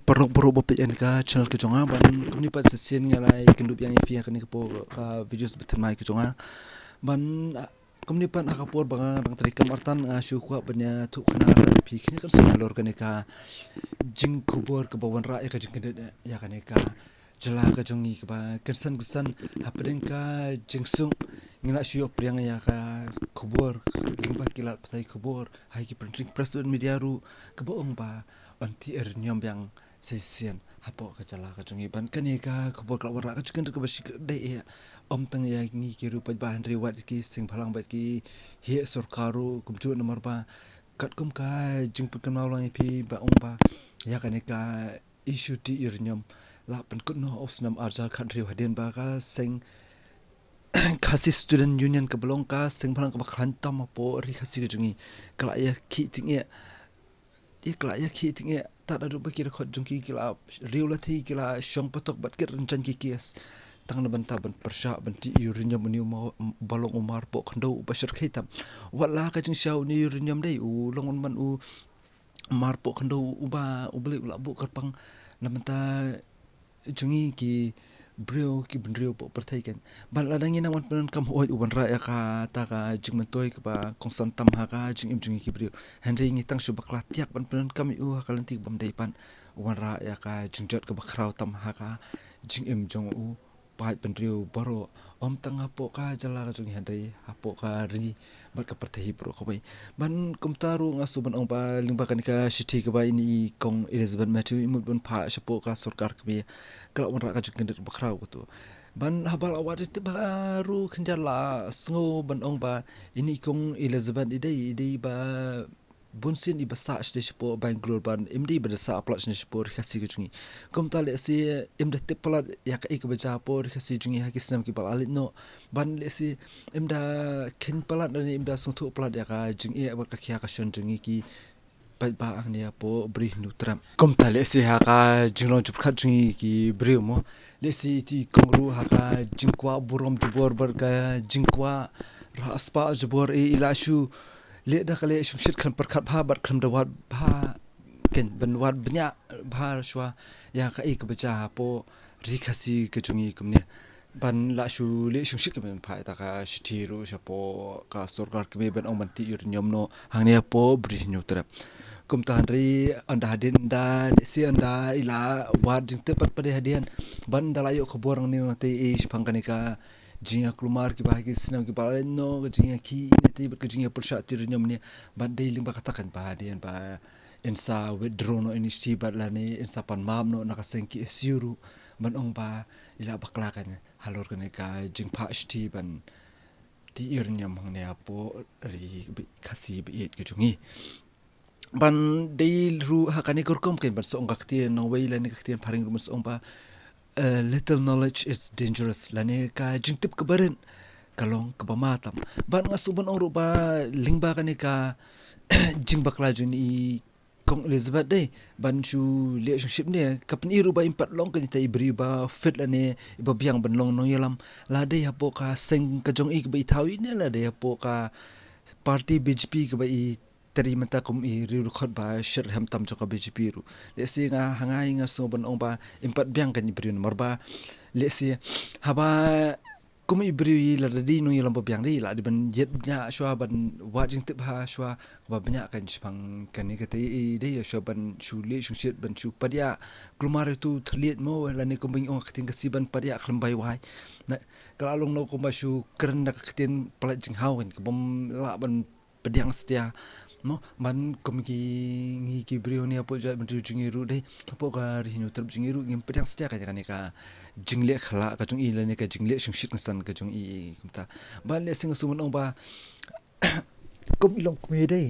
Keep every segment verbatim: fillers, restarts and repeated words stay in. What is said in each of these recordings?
Paralok baroh ba peit ïa kane ka channel ka jong nga, ban kumne pat sa shisien nga la ïakynduh biang ïa phi ha kane ka por ka videos ba thymmai ka jong nga. Ban, ah, kumne pat ha ka por ba nga dang treikam artat nga shu kwah ban ïathuh khana artat ïa phi kane ka sien halor kane ka jingkhubor kaba wanrah ïa ka jingkyndit ïa kane ka jylla ka jong ngi kaba kynsan kynsan hapdeng ka jingsuk. Ngi la shu ïoh pdiang ïa ka khubor lyngba ki lad pathai khubor ha ki printing press media ruh kaba ong ba un tih iron niam biang sa shisien hapoh ka jylla ka jong ngi. Ban kane ka khubor ka la wanrah ka jingkyndit kaba shikatdei eh, ym tang ïa ngi ki ruh paidbah hynrei wat ki seng bhalang bad ki heh sorkar ruh kumjuh, namar ba katkum ka jingpynkynmaw lang ïa phi ba ong ba ïa kane ka issue tih iron niam la pynkut noh u snem arhajar khathynriew hadien ba ka seng Khasi Student Union kaba long ka seng bhalang kaba khlaiñ tam hapoh ri Khasi ka jong ngi ka la ïakhih tyngeh. Ïa ka la ïakhih tyngeh tad haduh ba ki dkhot jong ki ki la riew lathi, ki la shong patok bad kit rynjang ki case tang na bynta ban pyrshah ban tih iron niam une u ma-, ba long u marpoh khyndew uba shyrkhei tam. Wat la ka jingshisha une u iron niam dei u long un man u marpoh khyndew uba U Blei u la buh kyrpang na bynta jong ngi ki briew ki bynriew hapoh pyrthei kan. Ban lada ngi nang wan pyndonkam hooid u wanrah ïa kata ka jingmyntoi kaba kongsan tam ha ka jingim jong ngi ki briew. Hynrei ngi tang shu bakla tiak ban pyndonkam ïa u ha ka lynti kaba ym dei pat u wanrah ïa ka jingjot kaba khraw tam ha ka jingim jong u paid bynriew baroh, ym tang hapoh ka jylla ka jong ngi hynrei hapoh ka ri bad ka pyrthei baroh kawei. Ban kumta ruh nga sngew ban ong ba lyngba kane ka shithi kaba ine i Kong Elizabeth Matthew i mut ban phah shapoh ka sorkar kmie ka la wanrah ka jingkyndit bakhraw kato. Ban haba la wad ïa te ba ruh khyndiat la sngew ban ong ba ine i Kong Elizabeth i dei, i dei ba bun sien iba sah shisha shapoh Bangalore ban im dei ba da sah palat shisha shapoh ri Khasi ka jong ngi. Kumta lehse im da tip palat ïa kaei kaba jia hapoh ri Khasi jong ngi ha ki snem kiba la leit noh. Ban lehse im da kheiñ palat lane im da sngewthuh palat ïa ka jingeh bad ka khia ka shon jong ngi ki paidbah hangne hapoh Bri Hynñiewtrep. Kumta lehse ha ka jinglong jingpyrkhat jong ngi ki briew mo, lehse iti kong ruh ha ka jingkwah burom jubor bad ka jingkwah rah spah jubor i, i la shu leh da ka leh shongshit khlem pyrkhat bha bad khlem da wad bha, keiñ ban wad bniah bha shuwa ïa kaei kaba jia hapoh ri Khasi ka jong ngi kumne. Ban la shu leh shongshit kumne ban phah ïa kata ka shithi ruh shapoh ka sorkar kmie ban ong ban tih iron niam noh hangne hapoh Bri Hynñiewtrep. Kumta hynrei ynda hadien ynda lehse ynda i la wad jingtip pat pat hadien ban ynda la ïoh khubor nangne nangtei ei shaphang kane ka jingïakulmar kiba ha ki snem kiba la leit noh, ka jingïakhih ne te bad ka jingïapyrshah tih iron niam ne, ban dei lyngba kata kan ba hadien ba yn sa withdraw noh ine i shithi bad lane yn sa pan map noh na ka seng KSU ruh ban ong ba i la bakla kan halor kane ka jingphah shithi ban tih iron niam hangne hapoh ri Khasi ba ïeit ka jong ngi. Ban dei ruh ha kane ka rukom kan ban sa ong ka ktien nongwei lane ka ktien phareng ruh ban sa ong ba, eh, little knowledge is dangerous, lane ka jingtip kaba rit ka long kaba ma tam. Ban nga sngew ban ong ruh ba lyngba kane ka jingbakla jong i Kong Elizabeth dei ban shu leh shongshit ne, ka pyni ruh ba im pat long kane te i briew ba fit lane iba biang ban long nongïalam, la dei hapoh ka seng ka jong i kaba i thaw i ne la dei hapoh ka party BJP kaba i trei mynta kum i riew dkhot ba shitrhem tam jong ka BJP ruh. Lehse nga ha nga i nga sngew ban ong ba im pat biang kane i briew namar ba lehse haba kum i briew i la dei nongïalam ba biang dei la dei ban ïeit bniah shuwa ban wad jingtip ha shuwa ba bniah kan shaphang kane kata i dei shuwa ban shu leh shongshit ban shu padiah. Kulmar ïa utu thylliej mo lane kum ba ngi ong ka ktien Khasi ban padiah khlem bai wai. Na ka la long noh kum ba shu kren da ka ktien palat jinghaw kan ka bym lah ban pdiang satia. Mo ban kum ki ngi ki briew ne hapoh jaitbynriew jong ngi ruh dei hapoh ka ri Hynñiewtrep jong ngi ruh ngim pdiang satia ka kane ka jingleh khlak ka jong i lane ka jingleh shongshit kynsan ka jong i kumta. Ban lehse nga sngew ban ong ba kum i longkmie dei,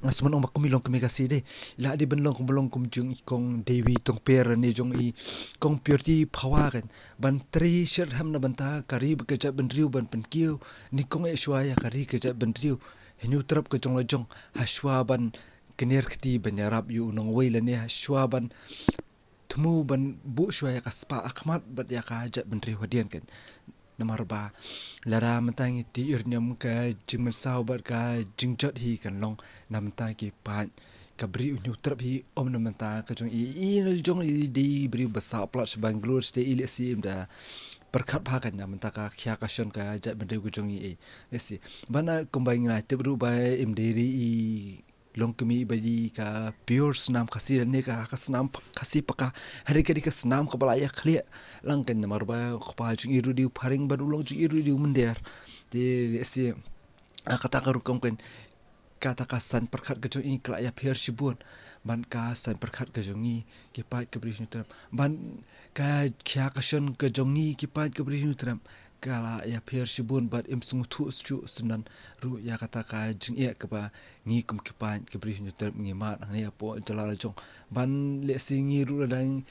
nga sngew ban ong ba kum i longkmie Khasi dei la dei ban long kum ba long kum jong i Kong Dewi Tongper ne jong i Kong Purity Phawa kan ban trei shitrhem na bynta ka ri bad ka jaitbynriew ban pynkiew nyngkong eh shuwa ïa ka ri ka jaitbynriew Hynñiewtrep ka jong la jong ha shuwa ban kner kti ban ïarap ïa u nongwei lane ha shuwa ban thmu ban buh shuwa ïa ka spah ha khmat bad ïa ka jaitbynriew hadien kan. Namar ba lada mynta ngi tih iron niam ka jingmynsaw bad ka jingjot hi kan long na bynta ki paid ka bri u Hynñiewtrep hi ym na mynta ka jong i, i na jong i dei bri ba sah palat sha Bangalore sha te, i lehse im da pyrkhat bha ka na mynta ka khia ka shon ka jaitbynriew ka jong i, i lehse. Ban kumba ngi la tip ruh ba im dei ri i long kmie ba dei ka pure snam Khasi ne ka, ka snam Khasi paka. Hynrei ka dei ka snam kaba la ïa khlieh lang kan, namar ba u kpa jong i ruh dei u phareng bad u long jong i ruh dei u mynder. Te lehse, a, kata ka rukom kan, kata ka saiñ pyrkhat ka jong i ka la ïapher shibun. Ban ka saiñ pyrkhat ka jong i ki paid ka bri Hynñiewtrep, ban ka khia ka shon ka jong i ki paid ka bri Hynñiewtrep, ka la ïapher shibun bad im sngewthuh shuh shuh syndon ruh ïa kata ka jingeh kaba ngi kum ki paid ka bri Hynñiewtrep ngi mad hangne hapoh jylla la jong. Ban lehse ngi ruh la dang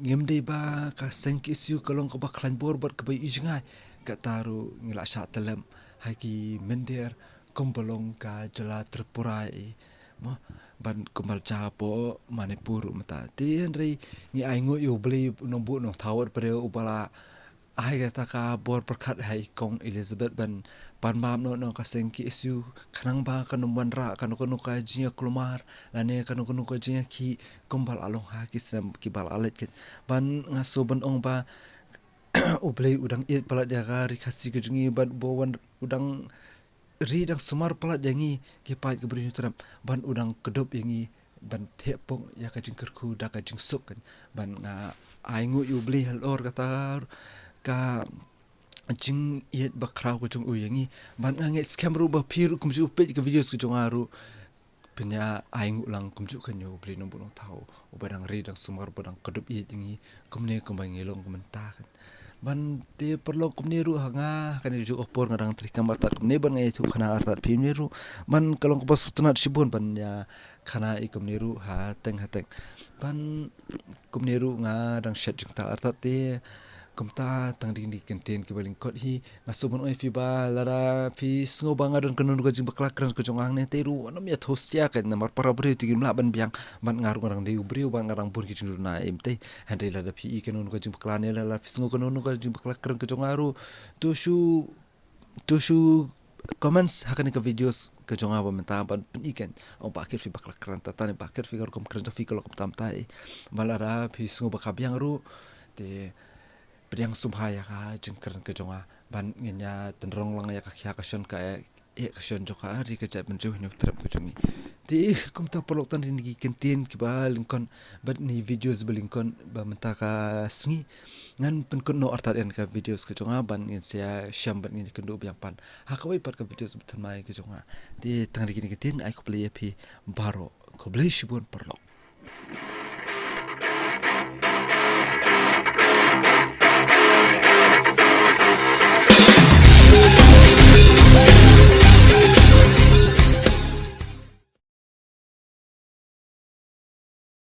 ngim dei ba ka seng KSU ka long kaba khlaiñ bor bad kaba i jngai. Kata ruh ngi la shah tyllem ha ki mynder kumba long ka jylla Tripura i, mo, ban kumba la jia hapoh Manipur ruh mynta. Te hynrei ngi ai nguh ïa U Blei Nongbuh Nongthaw wat briew uba la ai kata ka bor pyrkhat ha i kong Elizabeth ban pan bam noh noh ka seng KSU khnang ba kan ym wanrah kano kano ka jingïakulmar lane kano kano ka jingïakhih kumba la long ha ki snem kiba la leit. Ban nga sngewbha ban ong ba U Blei u dang ïeit palat ïa ka ri Khasi ka jong ngi bad ba wan u dang ri dang sumar palat ïa ngi ki paid ka bri Hynñiewtrep ban u dang kdup ïa ngi ban theh pung ïa ka jingkyrkhu da ka jingsuk kan. Ban nga ai nguh ïa U Blei halor kata ka jingïeit bakhraw ka jong u ïa ngi. Ban nga ngeit skhem ruh ba phi ruh kumjuh peit ka videos ka jong nga ruh phin ïa ai nguh lang kumjuh kan ïa U Blei Nongbuh Nongthaw uba dang ri dang sumar ba dang kdup ïeit ïa ngi kumne kumba ngi long kumta kan. Ban te paralok kumne ruh ha nga kane ka juh ka por nga dang trei kam artat kumne ban nga ïathuh khana artat phi ne ruh. Ban ka long kaba sngewtynnat shibun ban ïa khana i kumne ruh ha teng ha teng. Ban kumne ruh nga dang shet jingtah artat te kumta tang dei kine ki kyntien kiba lyngkot hi. Nga sngewbha ban ong ïa phi ba lada phi sngew ba nga don kano kano ka jingbakla kren ka jong nga hangne te ruh wat nym ïathuh satia kan, namar para briew te kim lah ban biang. Ban nga ruh nga dang dei u briew ban nga dang bun ki jingduna im te. Hynrei lada phi i kano kano ka jingbakla ne lada phi sngew kano kano ka jingbakla kren ka jong nga ruh, to shu to shu comments ha kane ka videos ka jong nga ba mynta ban pyni kan. Ong ba kit phi bakla kren ta ta ne ba kit phi ka rukom kren ta phi ka lok tam ta i. Ba lada phi sngew ba ka biang ruh te pdiang sngewbha ïa ka jingkren ka jong nga ban ngin ïa tynrong lang ïa ka khia ka shon ka eh ka shon jong ka ri ka jaitbynriew Hynñiewtrep ka jong ngi. Te kumta paralok tang dei kine ki kyntien kiba lyngkot bad kine ki videos ba lyngkot ba mynta ka sngi. Ngan pynkut noh artat ïa ka videos ka jong nga ban ngin sa ïashem bad ngin ïakynduh biang pat ha kawei pat ka videos ba thymmai ka jong nga. Te tang dei kine ki kyntien, ai khublei ïa phi baroh, khublei shibun paralok.